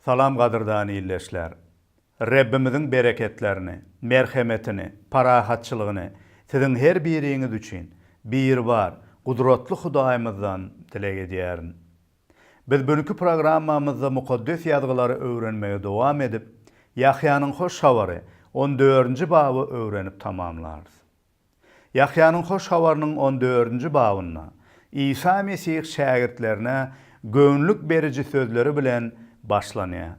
Salam gadyrdan ildeşler! Rebbimiziň bereketlerini, merhemetini, parahatçylygyny siziň her biriňiz üçin Biribar, gudratly Hudaýymyzdan dileg edýärin. Biz bünki programmamyzda Mukaddes Ýazgylary öwrenmegi dowam edip, Ýahýanyň Hoş Habary on dördünji baby öwrenip tamamlarys. Ýahýanyň Hoş Habarynyň on dördünji babynda Isa Mesih şägirtlerine göwünlik beriji sözleri bilen başlanýar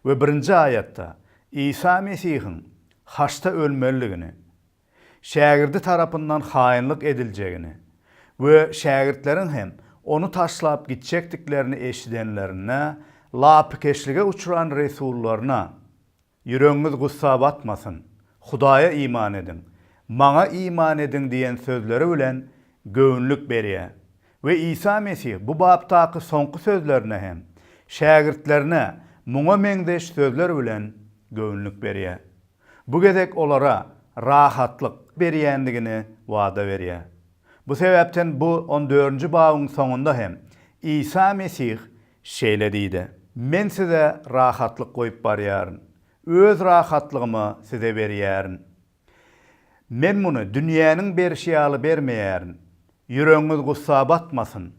we birinji aýatda Isa Mesihiň haçda ölmelidigini, şägirdi tarapyndan haýynlyk ediljegini we şägirtleriň hem ony taşlap gitjekdiklerini eşidenlerinde lapykeçlige uçran resullaryna, Ýüregiňiz gussa batmasyn, Hudaýa iman ediň, Maňa iman ediň diýen sözleri bilen göwünlik berýär we Isa Mesih bu bapdaky soňky sözlerinde hem şägirtlerine muňa meňzeş sözler bilen göwünlik berýär. Bu gezek olara rahatlyk berýändigini wada berýär. Bu sebäpden bu on dördünji babyň soňunda hem Isa Mesih şeýle diýdi, Men size rahatlyk goýup barýaryn, Öz rahatlygymy size berýärin. Men muny dünýäniň berşi ýaly bermeýärin. Ýüregiňiz gussa batmasyn,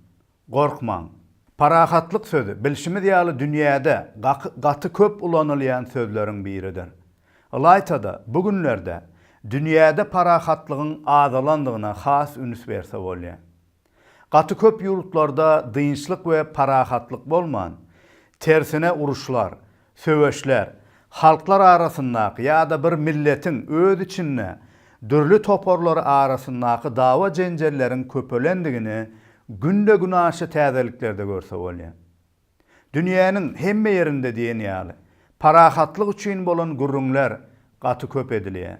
gorkmaň. Parahatlyk sözi, bilşimiz ýaly dünýäde gaty köp ulanylýan sözleriň biridir. Ylaýta-da, bu günlerde dünýäde parahatlygyň azalandygyna has üns berse bolýar. Gaty köp ýurtlarda dynçlyk we parahatlyk bolman, tersine uruşlar, söweşler, halklar arasyndaky ýa-da bir milletiň öz içinde dürli toparlary arasyndaky dawa-jenjelleriň köpelendigini günde-günaşa täzeliklerde görse bolýar. Dünýäniň hemme ýerinde diýen ýaly, parahatlyk üçin bolan gürrüňler gaty köp edilýär.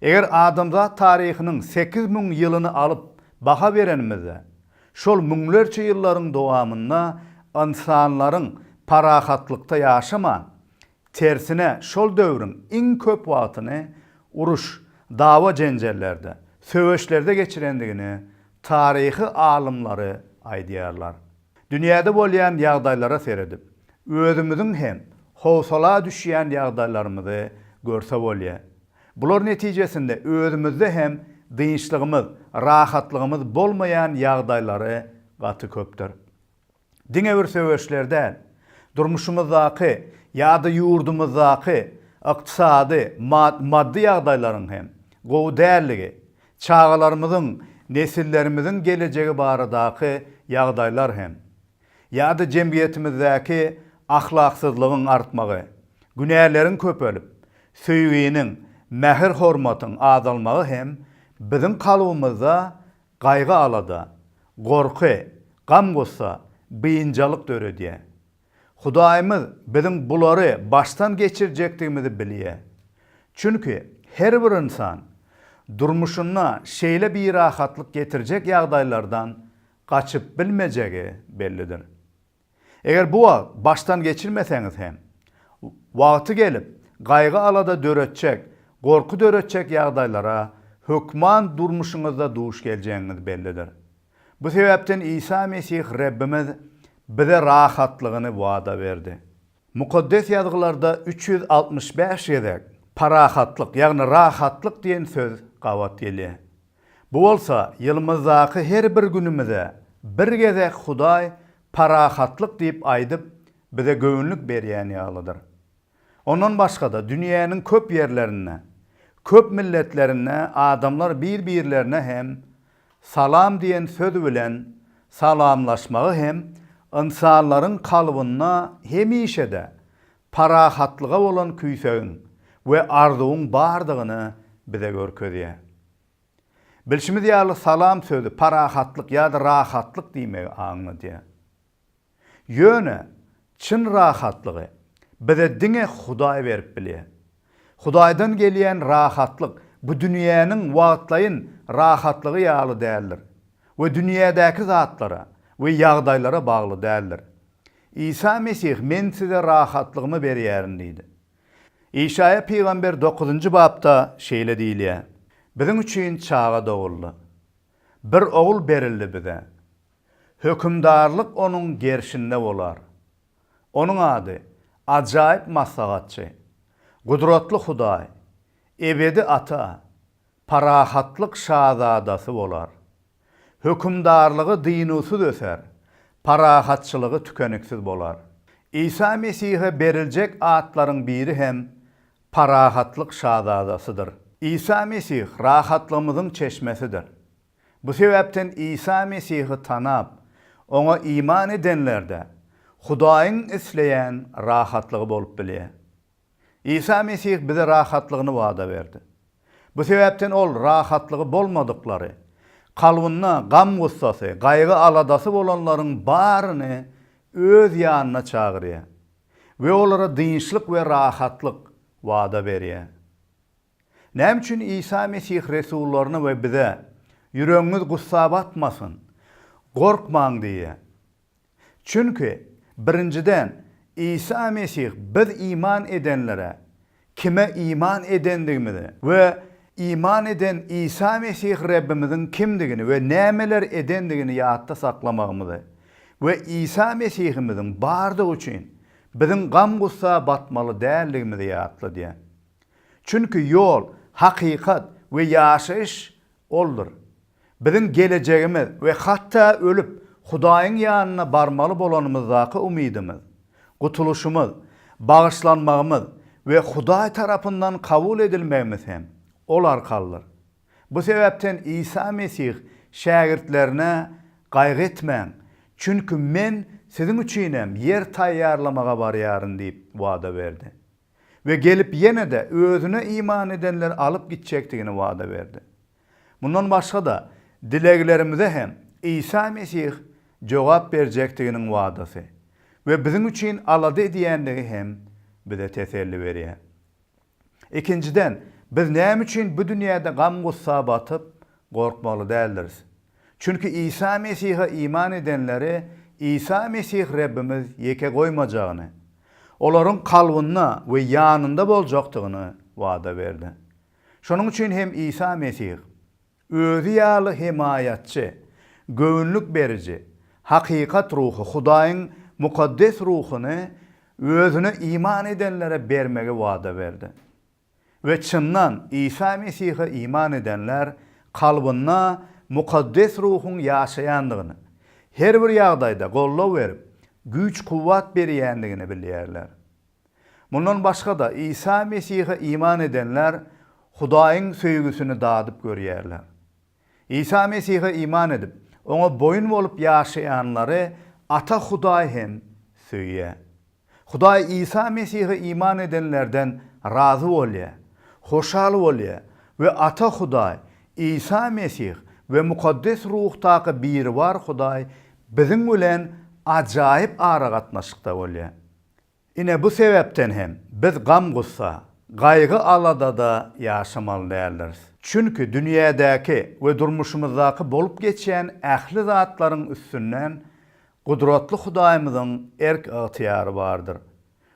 Eger adamzat taryhynyň 8000 ýylyny alyp baha berenimizde, şol müňlerçe ýyllaryň dowamynda ynsanlaryň parahatlykda ýaşaman, tersine şol döwrüň iň köp wagtyny uruş, dawa-jenjellerde, söweşlerde geçirendigini taryhy alymlary aýdýarlar. Dünýäde bolýan ýagdaýlara seredip, özümiziň hem howsala düşýän ýagdaýlarymyzy görse bolýar. Bular netijesinde özümizde hem dynçlygymyz, rahatlygymyz bolmaýan ýagdaýlary gaty köpdür. Diňe bir söweşler däl, durmuşymyzdaky ýa-da ýurdumyzdaky ykdysady, maddy ýagdaýlaryň hem gowy dälligi, Çagalarymyzyň, nesillerimiziň gelejegi baradaky ýagdaýlar hem, ýa-da jemgyýetimizdäki ahlaksyzlygyň artmagy, günäleriň köpelip, söýginiň, mähir-hormatyň azalmagy hem biziň kalbymyzda gaýgy-alada, gorky, gam-gussa, biynjalyk döredýär. Hudaýymyz biziň bulary başdan geçirjekdigimizi bilýär. Çünki her bir ynsan durmuşynda şeýle birahatlyk getirjek ýagdaýlardan gaçyp bilmejegi bellidir. Eger bu wagt başdan geçirmeseňiz hem, wagty gelip gaýgy-alada döretjek, gorky döretjek ýagdaýlara hökman durmuşyňyzda duş geljegiňiz bellidir. Bu sebäpden Isa Mesih Rebbimiz bize rahatlygyny wada berdi. Mukaddes Ýazgylarda 365 gezek parahatlyk, ýagny rahatlyk diýen söz gabat gelýär. Bu bolsa ýylymyzdaky her bir günümize bir gezek Hudaý parahatlyk diýip aýdyp, bize göwünlik berýän ýalydyr. Ondan başga-da dünýäniň köp ýerlerinde, köp milletlerinde adamlar bir-birlerine hem Salam diýen söz bilen salamlaşmagy hem ynsanlaryň kalbynda hemişe-de parahatlyga bolan küýsegiň we arzuwyň bardygyny bize görkezýär. Bilşimiz ýaly salam sözi parahatlyk ýa-da rahatlyk diýmegi aňladýar. Ýöne çyn rahatlygy bize diňe Hudaý berip bilýär. Hudaýdan gelýän rahatlyk bu dünýäniň wagtlaýyn rahatlygy ýaly däldir we dünýädäki zatlara we ýagdaýlara bagly däldir. Isa Mesih Men size rahatlygymy berýärin diýdi. Işaýa pygamber dokuzynjy bapda şeýle diýilýär, Biziň üçin çaga doguldy. Bir ogul berildi bize. Hökümdarlyk onuň gerşinde bolar. Onuň ady, Ajaýyp Maslahatçy, Gudratly Hudaý, Ebedi Ata, Parahatlyk Şazadasy bolar. Hökümdarlygy dynuwsyz öser, parahatçylygy tükeniksiz bolar. Isa Mesihe beriljek atlaryň biri hem Parahatlyk Şazadasydyr. Isa Mesih rahatlygymyzyň çeşmesidir. Bu sebäpden Isa Mesihi tanap, Oňa iman edenlerde Hudaýyň isleýän rahatlygy bolup bilýär. Isa Mesih bize rahatlygyny wada berdi. Bu sebäpden Ol rahatlygy bolmadyklary, kalbynda gam-gussasy, gaýgy-aladasy bolanlaryň baryny Öz ýanyna çagyrýar we olara dynçlyk we rahatlyk wada berýär. Näme üçin Isa Mesih resullaryna we bize, Ýüregiňiz gussa batmasyn, gorkmaň diýýär? Çünki, birinjiden, Isa Mesih biz iman edenlere kime iman edendigimizi we iman eden Isa Mesih Rebbimiziň kimdigini we nämeler edendigini ýatda saklamagymyzy we Isa Mesihimiziň bardygy üçin biziň gam-gussa batmaly däldigimizi ýatladýar. Çünki ýol, hakykat we ýaşaýyş Oldur. Biziň gelejegimiz we hatda ölüp, Hudaýyň ýanyna barmaly bolanymyzdaky umydymyz, gutulyşymyz, bagyşlanmagymyz we Hudaý tarapyndan kabul edilmegimiz hem Ol arkalydyr. Bu sebäpden Isa Mesih şägirtlerine Gaýgy etmäň, çünki Men siziň üçinem ýer taýýarlamaga barýaryn diýip wada berdi. We gelip ýene-de özüne iman edenleri alyp gitjekdigini wada berdi. Mundan başga-da, dileglerimize hem Isa Mesih jogap berjekdiginiň wadasy we biziň üçin alada edýändigi hem bize teselli berýär. Ikinjiden, biz näme üçin bu dünýäde gam-gussa batyp, gorkmaly däldiris? Çünki Isa Mesihe iman edenleri Isa Mesih Rebbimiz ýeke goýmajagyny, olaryň kalbynda we ýanynda boljakdygyny wada berdi. Şonuň üçin hem Isa Mesih, Özi ýaly hemaýatçy, göwünlik beriji, hakykat Ruhy, Hudaýyň Mukaddes Ruhuny Özüne iman edenlere bermegi wada berdi. We çyndan Isa Mesihe iman edenler kalbynda Mukaddes Ruhuň ýaşaýandygyny, her bir ýagdaýda goldaw berip, güýç-kuwwat berýändigini bilýärler. Mundan başga-da, Isa Mesihe iman edenler Hudaýyň söýgüsini dadyp görýärler. Isa Mesihe iman edip, Oňa boýun bolup ýaşaýanlary Ata Hudaý hem söýýär. Hudaý Isa Mesihe iman edenlerden razy bolýar, hoşal bolýar we Ata Hudaý, Isa Mesih we Mukaddes Ruhdaky Biribar Hudaý biziň bilen ajaýyp aragatnaşykda bolýar. Ine bu sebäpden hem biz gam-gussa, gaýgy-aladada ýaşamaly däldiris. Çünki dünýädäki we durmuşymyzdaky bolup geçýän ähli zatlaryň üstünden Gudratly Hudaýymyzyň erk-ygtyýary bardyr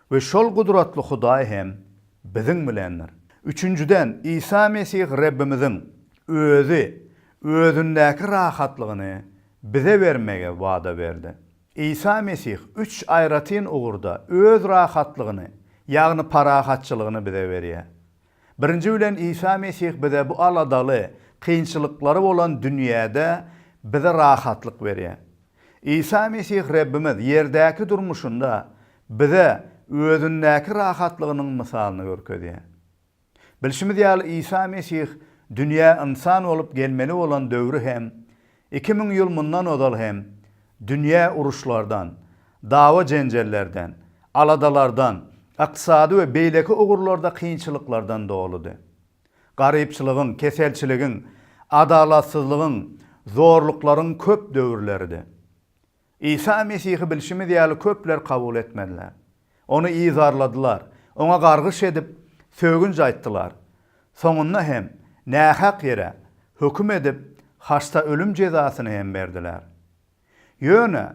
we şol gudratly Hudaý hem biziň bilendir. Üçünjiden, Isa Mesih Rebbimiziň Özi Özündäki rahatlygyny bize bermegi wada berdi. Isa Mesih üç aýratyn ugurda Öz rahatlygyny, ýagny parahatçylygyny bize berýär. Birinji bilen Isa Mesih bize bu aladaly, kynçylyklary bolan dünýäde bize rahatlyk berýär. Isa Mesih Rebbimiz ýerdäki durmuşynda bize Özündäki rahatlygynyň mysalyny görkezýär. Bilşimiz ýaly Isa Mesih dünýä ynsan bolup gelmeli bolan döwri hem, 2000 ýyl mundan ozal hem dünýä uruşlardan, dawa-jenjellerden, aladalardan, ykdysady we beýleki ugurlarda kynçylyklardan doludy. Garypçylygyň, keselçiligiň, adalatsyzlygyň, zorluklaryň köp döwürleridi. Isa Mesihi bilşimiz ýaly köpler kabul etmediler. Ony yzarladylar, Oňa gargyş edip, sögünç aýtdylar. Soňunda hem, nähak ýere, höküm edip, haçda ölüm jezasyny hem berdiler. Ýöne,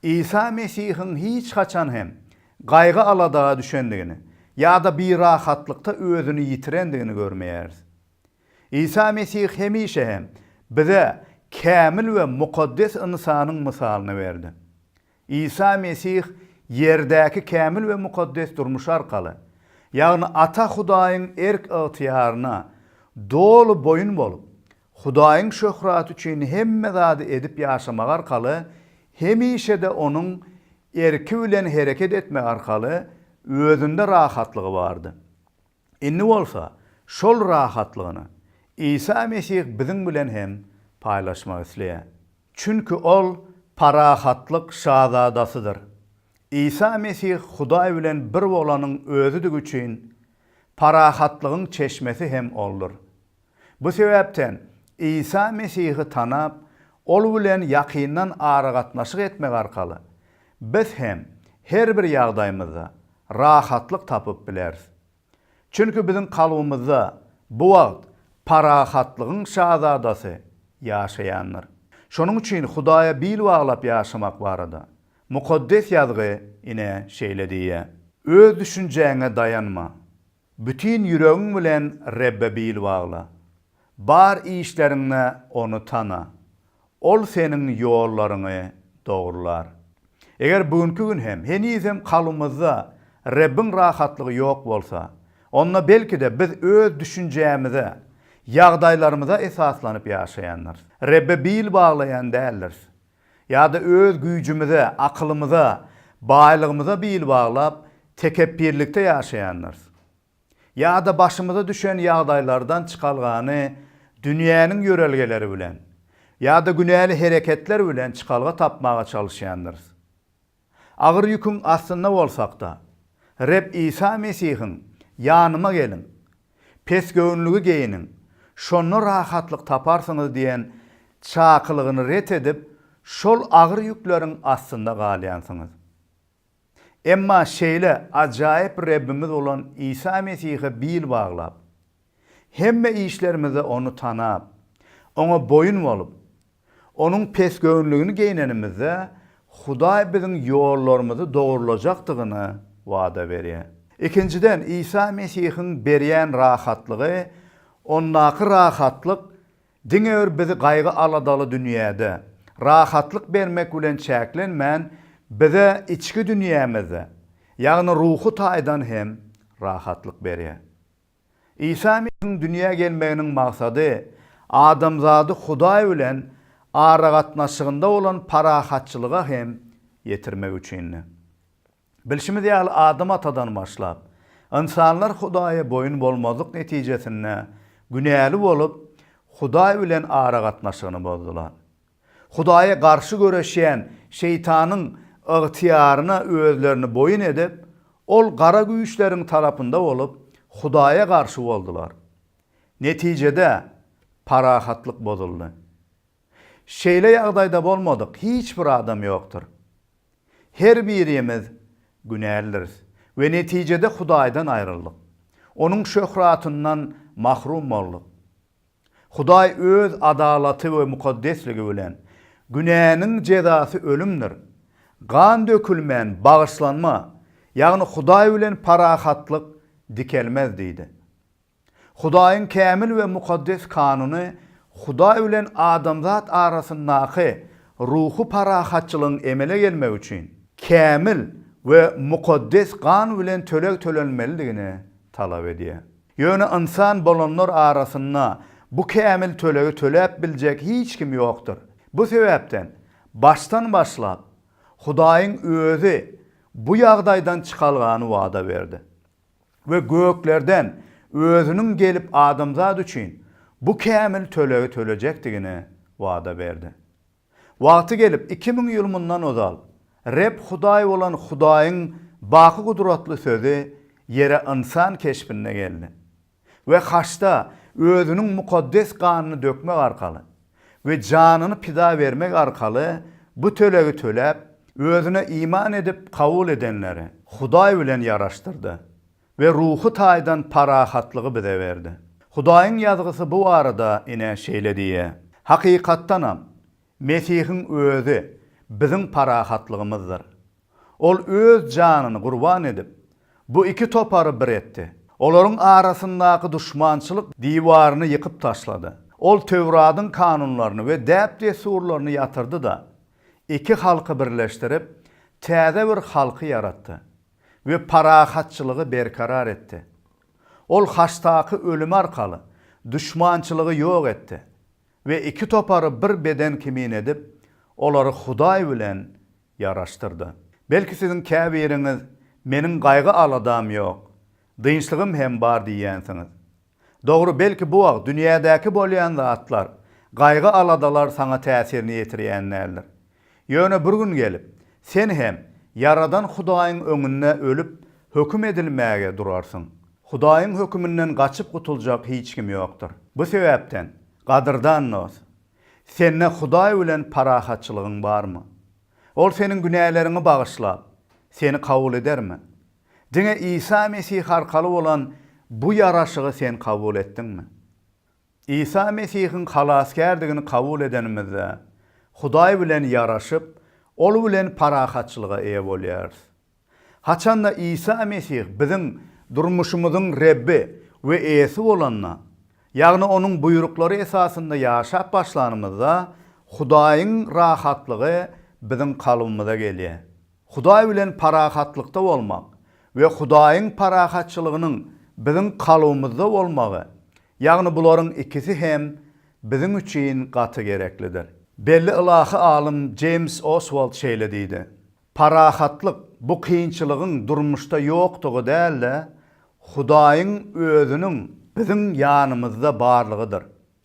Isa Mesihiň hiç haçan hem gaýgy-alada düşendigini ýa-da birahatlykda özüni ýitirendigini görmeýäris. Isa Mesih hemişe hem bize kämil we mukaddes ynsanyň mysalyny berdi. Isa Mesih ýerdäki kämil we mukaddes durmuşy arkaly, ýagny Ata Hudaýyň erk-ygtyýaryna doly boýun bolup, Hudaýyň şöhraty üçin hemme zady edip ýaşamagy arkaly hemişe-de Onuň erki bilen hereket etmek arkaly özünde rahatlygy bardy. Indi bolsa şol rahatlygyny Isa Mesih biziň bilen hem paýlaşmak isleýär. Çünki Ol parahatlyk Şazadasydyr. Isa Mesih Hudaý bilen bir bolanyň Özüdigi üçin, parahatlygyň çeşmesi hem Oldur. Bu sebäpden Isa Mesihi tanap, Ol bilen ýakyndan aragatnaşyk etmek arkaly, biz hem her bir ýagdaýymyzda rahatlyk tapyp bileris. Çünki biziň kalbymyzda bu wagt parahatlygyň Şazadasy ýaşaýandyr. Şonuň üçin Hudaýa bil baglap ýaşamak barada Mukaddes Ýazgy ine şeýle diýýär, Öz düşünjäňe daýanma, Bütin ýüregiň bilen Rebbe bil bagla. Bar işleriňde Ony tana. Ol seniň ýollaryňy dogrular. Eger bu günki gün hem, henizem kalbymyzda Rebbiň rahatlygy ýok bolsa, onda belki-de biz öz düşünjämize, ýagdaýlarymyza esaslanyp ýaşaýandyrys. Rebbe bil baglaýan däldiris. Ýa-da öz güýjümize, akylymyza, baýlygymyza bil baglap, tekepbirlikde ýaşaýandyrys. Ýa-da başymyza düşen ýagdaýlardan çykalgany dünýäniň ýörelgeleri bilen, ýa-da günäli hereketler bilen çykalga tapmaga çalyşýandyrys. Agyr ýüküň astynda bolsak-da, Reb Isa Mesihiň, Ýanyma geliň, pesgöwünligi geýniň, şonda rahatlyk taparsyňyz diýen çakylygyny ret edip, şol agyr ýükleriň astynda galýansyňyz. Emma şeýle ajaýyp Rebbimiz bolan Isa Mesihe bil baglap, hemme işlerimizde Ony tanap, Oňa boýun bolup, Onuň pesgöwünligini geýnenimizde, Hudaý biziň ýollarymyzy dogrulajakdygyny wada berýär. Ikinjiden, Isa Mesihiň berýän rahatlygy, ondaky rahatlyk diňe bir bizi gaýgy-aladaly dünýäde rahatlyk bermek bilen çäklenmän, bize içki dünýämizde, ýagny ruhy taýdan hem rahatlyk berýär. Isa Mesihiň dünýä gelmeginiň maksady adamzady Hudaý bilen aragatnaşygynda bolan parahatçylyga hem ýetirmek üçindi. Bilşimiz ýaly Adam atadan başlap, ynsanlar Hudaýa boýun bolmazlyk netijesinde günäli bolup, Hudaý bilen aragatnaşygyny bozdular. Hudaýa garşy göreşýän şeýtanyň ygtyýaryna özlerini boýun edip, ol gara güýçleriň tarapynda bolup, Hudaýa garşy boldular. Netijede, parahatlyk bozuldy. Şeýle ýagdaýda bolmadyk hiç bir adam ýokdur. Her birimiz günälidiris we netijede Hudaýdan aýryldyk. Onuň şöhratyndan mahrum bolduk. Hudaý Öz adalaty we mukaddesligi bilen, Günäniň jezasy ölümdir. Gan dökülmän bagyşlanma, ýagny Hudaý bilen parahatlyk dikelmez diýdi. Hudaýyň kämil we mukaddes kanuny Hudaý bilen adamzat arasyndaky ruhy parahatçylygyň emele gelmegi üçin, kämil we mukaddes gan bilen töleg tölenmelidigini talap edýär. Ýöne ynsan bolanlar arasynda bu kämil tölegi töläp biljek hiç kim ýokdur. Bu sebäpden, başdan başlap, Hudaýyň Özi bu ýagdaýdan çykalgany wada berdi we göklerden Özüniň gelip adamzat üçin bu kämil tölegi tölejekdigini wada berdi. Wagty gelip, 2000 ýyl mundan ozal, Reb Hudaý bolan Hudaýyň baky gudratly Sözi ýere ynsan keşbinde geldi we haçda Özüniň mukaddes ganyny dökmek arkaly we janyny pida bermek arkaly bu tölegi töläp, Özüne iman edip kabul edenleri Hudaý bilen ýaraşdyrdy we ruhy taýdan parahatlygy bize berdi. Hudaýyň Ýazgysy bu barada ine şeýle diýýär, Hakykatdanam, Mesihiň Özi biziň parahatlygymyzdyr. Ol Öz janyny gurban edip, bu iki topary bir etdi. Olaryň arasyndaky duşmançylyk diwaryny ýykyp taşlady. Ol Töwradyň kanunlaryny we däp-dessurlaryny ýatyrdy-da, iki halky birleşdirip, täze bir halky ýaratdy we parahatçylygy berkarar etdi. Ol haçdaky ölümi arkaly duşmançylygy ýok etdi we iki topary bir beden kimin edip, olary Hudaý bilen ýaraşdyrdy. Belki siziň käbiriňiz meniň gaýgy-aladam ýok, dynçlygym hem bar diýýänsiňiz. Dogry, belki bu wagt dünýädäki bolýan zatlar, gaýgy-aladalar saňa täsirini ýetirýän däldir. Ýöne bir gün gelip, sen hem Ýaradan Hudaýyň öňünde ölüp, höküm edilmäge durarsyň. Hudaýyň höküminden gaçyp gutuljak hiç kim ýokdur. Bu sebäpden, gadyrdan dost, sende Hudaý bilen parahatçylygyň barmy? Ol seniň günäleriňi bagyşlap, seni kabul edermi? Diňe Isa Mesih arkaly bolan bu ýaraşygy sen kabul etdiňmi? Isa Mesihiň Halasgärdigini kabul edenimizde, Hudaý bilen ýaraşyp, Ol bilen parahatçylyga eýe bolýarys. Haçanda Isa Mesih biziň durmuşymyzyň Rebbi we Eýesi bolanda, ýagny Onuň buýruklary esasynda ýaşap başlanymyzda, Hudaýyň rahatlygy biziň kalbymyza gelýär. Hudaý bilen parahatlykda bolmak we Hudaýyň parahatçylygynyň biziň kalbymyzda bolmagy, ýagny bularyň ikisi hem biziň üçin gaty gereklidir. Belli ylahy alym Jeýms Oswald şeýle diýdi, Parahatlyk, bu kynçylygyň durmuşda ýokdugy däl-de, Hudaýyň Özüniň biziň ýanymyzda barlygydyr.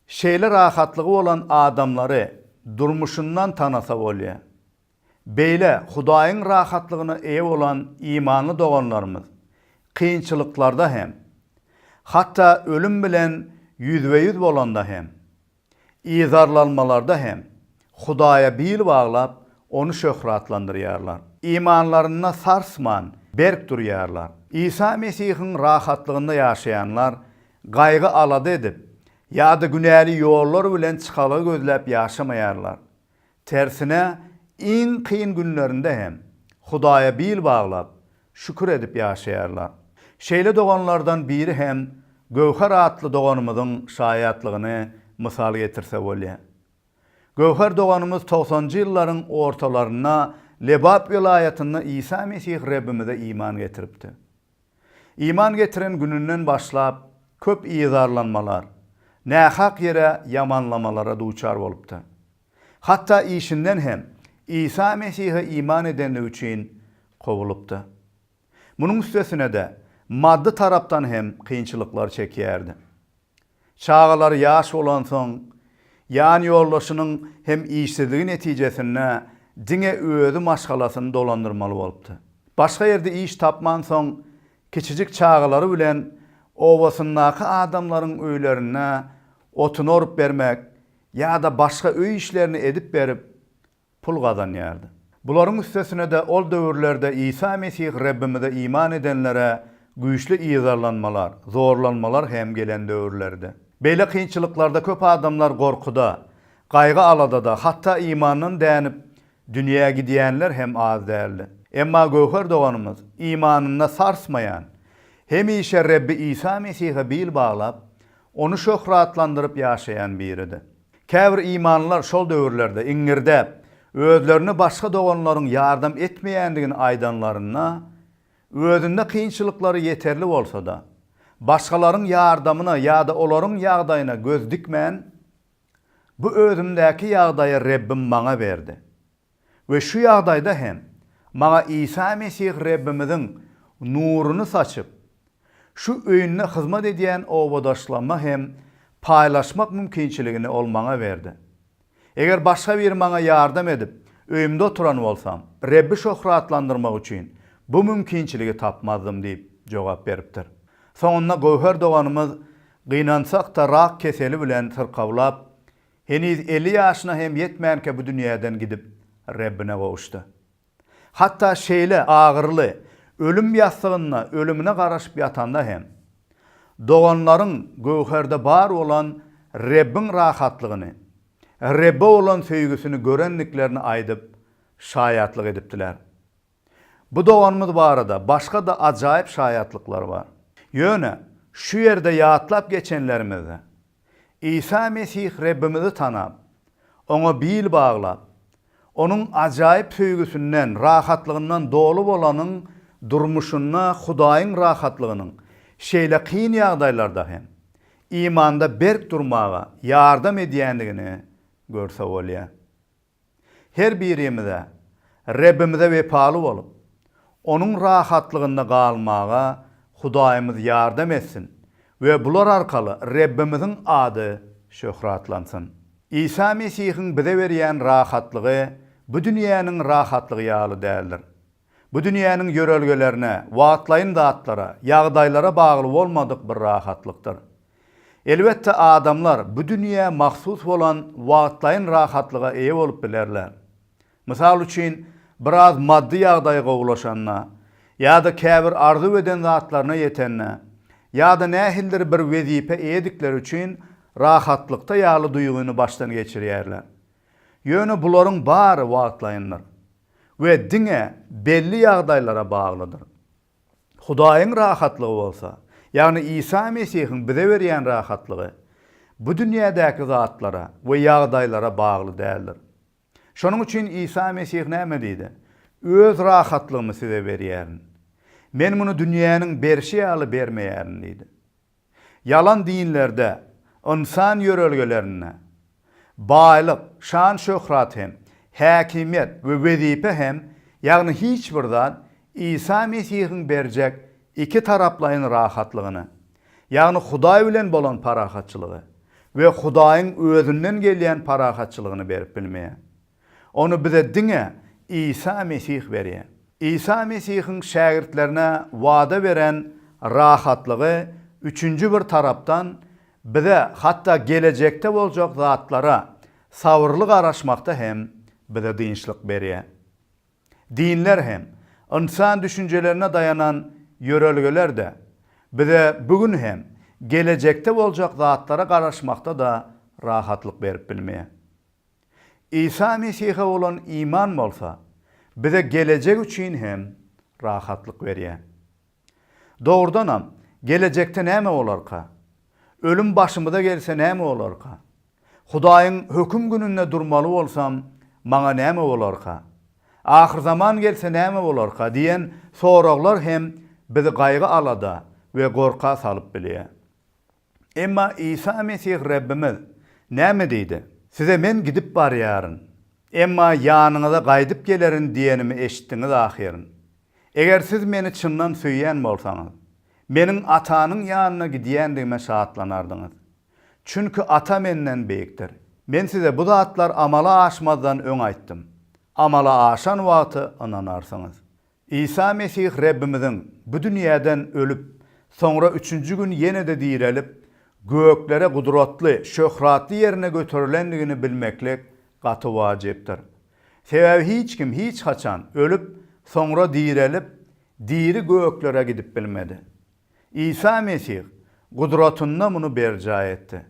Şeýle rahatlygy bolan adamlary durmuşyndan tanasa bolýar. Beýle Hudaýyň rahatlygyna eýe bolan imanly doganlarymyz kynçylyklarda hem, hatda ölüm bilen ýüzbe-ýüz bolanda hem, yzarlanmalarda hem Hudaýa bil baglap, Ony şöhratlandyrýarlar. Imanlarynda sarsman, berk durýarlar. Isa Mesihiň rahatlygynda ýaşaýanlar gaýgy-alada edip ýa-da günäli ýollar bilen çykalga gözläp ýaşamaýarlar. Tersine, iň kyn günlerinde hem Hudaýa bil baglap, şükür edip ýaşaýarlar. Şeýle doganlardan biri hem Göwher atly doganymyzyň şaýatlygyny mysal getirse bolýar. Göwher doganymyz togsanjy ýyllaryň ortalarynda Lebap welaýatynda Isa Mesih Rebbimize iman getiripdi. Iman getiren gününden başlap köp yzarlanmalar, nähak ýere ýamanlamalara duçar bolupdy. Hatda işinden hem Isa Mesihe iman edenligi üçin kowulypdy. Munuň üstesine-de, maddy tarapdan hem kynçylyklar çekýärdi. Çagalary ýaş bolansoň, ýan ýoldaşynyň hem işsizligi netijesinde diňe özi maşgalasyny dolandyrmaly bolupdy. Başga ýerde iş tapmansoň, kiçijik çagalary bilen obasyndaky adamlaryň öýlerinde otun orup bermek ýa-da başga öý işlerini edip berip, pul gazanýardy. Bularyň üstesine-de ol döwürlerde Isa Mesih Rebbimize iman edenlere güýçli yzarlanmalar, zorlanmalar hem gelen döwürleridi. Beýle kynçylyklarda köp adamlar gorkuda, gaýgy-aladada, hatda imandan dänip, dünýä gidýänler hem az däldi. Emma Göwher doganymyz imanynda sarsmaýan, hemişe Rebbi Isa Mesihe bil baglap, Ony şöhratlandyryp ýaşaýan biridi. Käbir imanlylar şol döwürlerde iňňirdäp, özlerine başga doganlaryň ýardam etmeýändigini aýdanlarynda, özünde kynçylyklary ýeterli bolsa-da, başgalaryň ýardamyna ýa-da olaryň ýagdaýyna göz dikmän, Bu özümdäki ýagdaýy Rebbim maňa berdi we şu ýagdaýda hem maňa Isa Mesih Rebbimiziň nuruny saçyp, Şu öýünde hyzmat edýän obadaşlaryma hem paýlaşmak mümkinçiligini ol maňa berdi. Eger başga biri maňa ýardam edip, öýümde oturan bolsam, Rebbi şöhratlandyrmak üçin bu mümkinçiligi tapmazdym diýip jogap beripdir. Soňunda Göwher doganymyz gynansak-da rak keseli bilen syrkawlap, heniz 50 ýaşyna hem ýetmänkä bu dünýäden gidip, Rebbine gowuşdy. Hatda şeýle agyryly ölüm ýassygynda ölümine garaşyp ýatanda hem, doganlaryň göwherde bar bolan Rebbiň rahatlygyny, Rebbe bolan söýgüsini görendiklerini aýdyp, şaýatlyk edipdiler. Bu doganymyz barada başga-da ajaýyp şaýatlyklar bar. Ýöne şu ýerde ýatlap geçenlerimizde, Isa Mesih Rebbimizi tanap, Oňa bil baglap, Onuň ajaýyp söýgüsinden, rahatlygyndan doly bolanyň durmuşynda Hudaýyň rahatlygynyň şeýle kyn ýagdaýlarda hem imanda berk durmaga ýardam edýändigini görse bolýar. Her birimize Rebbimize wepaly bolup, Onuň rahatlygynda galmaga Hudaýymyz ýardam etsin we bular arkaly Rebbimiziň ady şöhratlansyn. Isa Mesihiň bize berýän rahatlygy bu dünýäniň rahatlygy ýaly däldir. Bu dünýäniň ýörelgelerine, wagtlaýyn zatlara, ýagdaýlara bagly bolmadyk bir rahatlykdyr. Elbetde, adamlar bu dünýä mahsus bolan wagtlaýyn rahatlyga eýe bolup bilerler. Mysal üçin, biraz maddy ýagdaýy gowulaşanda, ýa-da käbir arzuw eden zatlaryna ýetende, ýa-da nähilidir bir wezipä eýedikleri üçin rahatlykda ýaly duýgyny başdan geçirýärler. Ýöne bularyň bary wagtlaýyndyr we diňe belli ýagdaýlara baglydyr. Hudaýyň rahatlygy bolsa, ýagny Isa Mesihiň bize berýän rahatlygy bu dünýädäki zatlara we ýagdaýlara bagly däldir. Şonuň üçin Isa Mesih näme diýdi? Öz rahatlygymy size berýärin. Men muny dünýäniň berşi ýaly bermeýärin diýdi. Ýalan dinlerde, ynsan ýörelgelerinde baýlyk, şan-şöhrat hem, häkimiýet we wezipe hem, ýagny hiç bir zat Isa Mesihiň berjek ikitaraplaýyn rahatlygyny, ýagny Hudaý bilen bolan parahatçylygy we Hudaýyň Özünden gelýän parahatçylygyny berip bilmeýär. Ony bize diňe Isa Mesih berýär. Isa Mesihiň şägirtlerine wada beren rahatlygy üçünji bir tarapdan bize hatda gelejekde boljak zatlara sabyrly garaşmakda hem bize dynçlyk berýär. Dinler hem, ynsan düşünjelerine daýanan ýörelgeler-de bize bu gün hem, gelejekde boljak zatlara garaşmakda-da rahatlyk berip bilmeýär. Isa Mesihe bolan iman bolsa, bize gelejek üçin hem rahatlyk berýär. Dogrudanam, gelejekde näme bolarka? Ölüm başymyza gelse näme bolarka? Hudaýyň höküm gününde durmaly bolsam, maňa näme bolarka? Ahyrzaman gelse näme bolarka? diýen soraglar hem bizi gaýgy-alada we gorka salyp bilýär. Emma Isa Mesih Rebbimiz näme diýdi? Size Men gidip barýaryn, emma ýanyňyza gaýdyp gelerin diýenimi eşitdiňiz ahyryn. Eger siz Meni çyndan söýýän bolsaňyz, Meniň Atanyň ýanyna gidýändigime şatlanardyňyz. Çünki Ata Menden beýikdir. Men size bu zatlar amala aşmazdan öň aýtdym. Amala aşan wagty ynanarsyňyz. Isa Mesih Rebbimiziň bu dünýäden ölüp, soňra üçünji gün ýene-de direlip, göklere gudratly, şöhratly ýerine göterilendigini bilmeklik gaty wajypdyr. Sebäbi hiç kim hiç haçan ölüp, soňra direlip, diri göklere gidip bilmedi. Isa Mesih gudratynda muny berjaý etdi.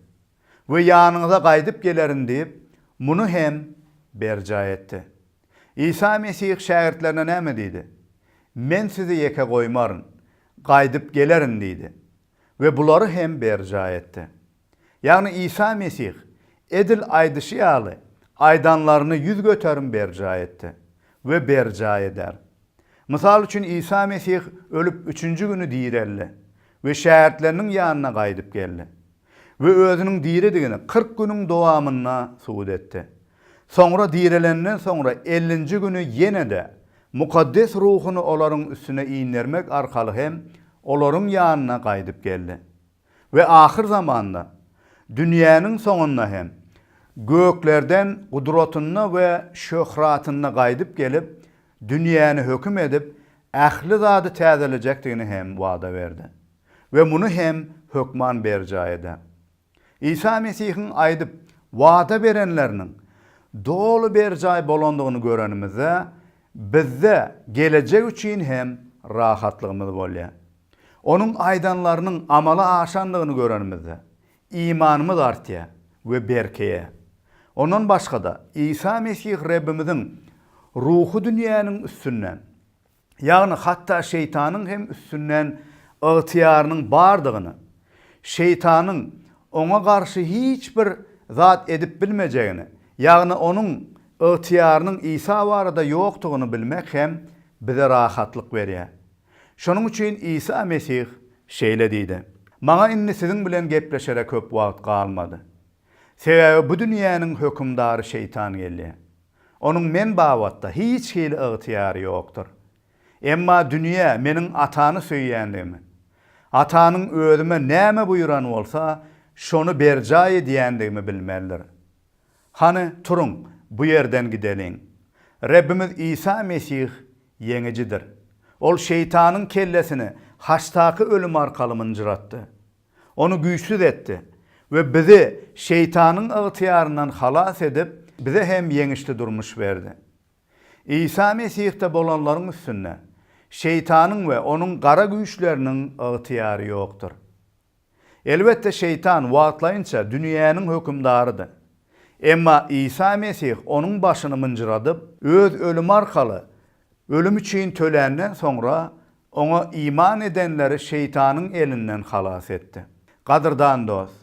We ýanyňyza gaýdyp gelerin diýip, muny hem berjaý etdi. Isa Mesih şägirtlerine näme diýdi? Men sizi ýeke goýmaryn, gaýdyp gelerin diýdi. We bulary hem berjaý etdi. Ýagny Isa Mesih edil aýdyşy ýaly, aýdanlaryny 100% berjaý etdi we berjaý eder. Mysal üçin Isa Mesih ölüp üçünji güni direldi we şägirtleriniň ýanyna gaýdyp geldi. We özüniň diridigini 40 günüň dowamynda subut etdi. Soňra direlenden soňra ellinji güni ýene-de Mukaddes Ruhuny olaryň üstüne indermek arkaly hem olaryň ýanyna gaýdyp geldi. We ahyrzamanda, dünýäniň soňunda hem, göklerden gudratynda we şöhratynda gaýdyp gelip, dünýäni höküm edip, ähli zady täzelejekdigini hem wada berdi. We muny hem hökman berjaý eder. Isa Mesihiň aýdyp, wada berenleriniň doly berjaý bolandygyny görenimizde, bizde gelejek üçin hem rahatlygymyz bolýar. Onuň aýdanlarynyň amala aşandygyny görenimizde, imanymyz artýar we berkeýär. Ondan başga-da, Isa Mesih Rebbimiziň ruhy dünýäniň üstünden, ýagny hatda şeýtanyň hem üstünden ygtyýarynyň bardygyny, şeýtanyň oňa garşy hiç bir zat edip bilmejegini, ýagny onuň. ygtyýarynyň Isa barada ýokdugyny bilmek hem bize rahatlyk berýär. Şonuň üçin Isa Mesih şeýle diýdi, Maňa indi siziň bilen gepleşere köp wagt galmady. Sebäbi bu dünýäniň hökümdary şeýtan gelýär. Onuň Men babatda hiç hili ygtyýary ýokdur. Emma dünýä Meniň Atany söýýändigimi, Atanyň Özüme näme buýran bolsa, şony berjaý edýändigimi bilmelidir. Hany, turuň, bu ýerden gideliň. Rebbimiz Isa Mesih ýeňijidir. Ol şeýtanyň kellesini haçdaky ölüm arkaly mynjyratdy. Ony güýçsüz etdi we bizi şeýtanyň ygtyýaryndan halas edip, bize hem ýeňişli durmuş berdi. Isa Mesihde bolanlaryň üstünde şeýtanyň we onuň gara güýçleriniň ygtyýary ýokdur. Elbetde şeýtan wagtlaýynça dünýäniň hökümdarydy. Emma Isa Mesih onuň başyny mynjyradyp, öz ölümi arkaly ölüm üçin töländen soňra oňa iman edenleri şeýtanyň elinden halas etdi. Gadyrdan dost,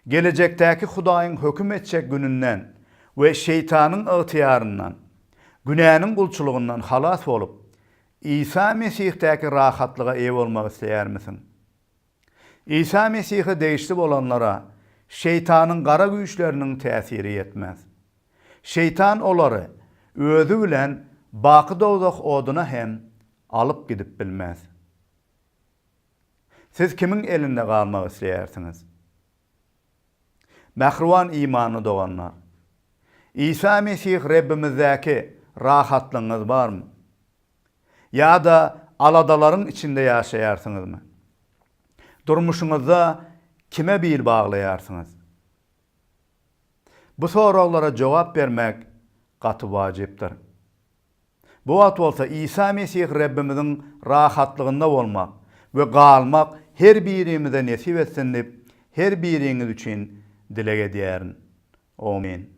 gelejekdäki Hudaýyň höküm etjek gününden we şeýtanyň ygtyýaryndan, günäniň gulçulygyndan halas bolup, Isa Mesihdäki rahatlyga eýe bolmak isleýärmisiň? Isa Mesihe degişli bolanlara şeýtanyň gara güýçleriniň täsiri ýetmez. Şeýtan olary özi bilen baky dowzah oduna hem alyp gidip bilmez. Siz kimiň elinde galmak isleýärsiňiz? Mähriban imanly doganlar! Isa Mesih Rebbimizdäki rahatlygyňyz barmy? Ýa-da aladalaryň içinde ýaşaýarsyňyzmy? Durmuşyňyzda kime bil baglaýarsyňyz? Bu soraglara jogap bermek gaty wajypdyr. Bu wagt bolsa Isa Mesih Rebbimiziň rahatlygynda bolmak we galmak her birimize nesip etsin diýip, her biriňiz üçin dileg edýärin. Omyn.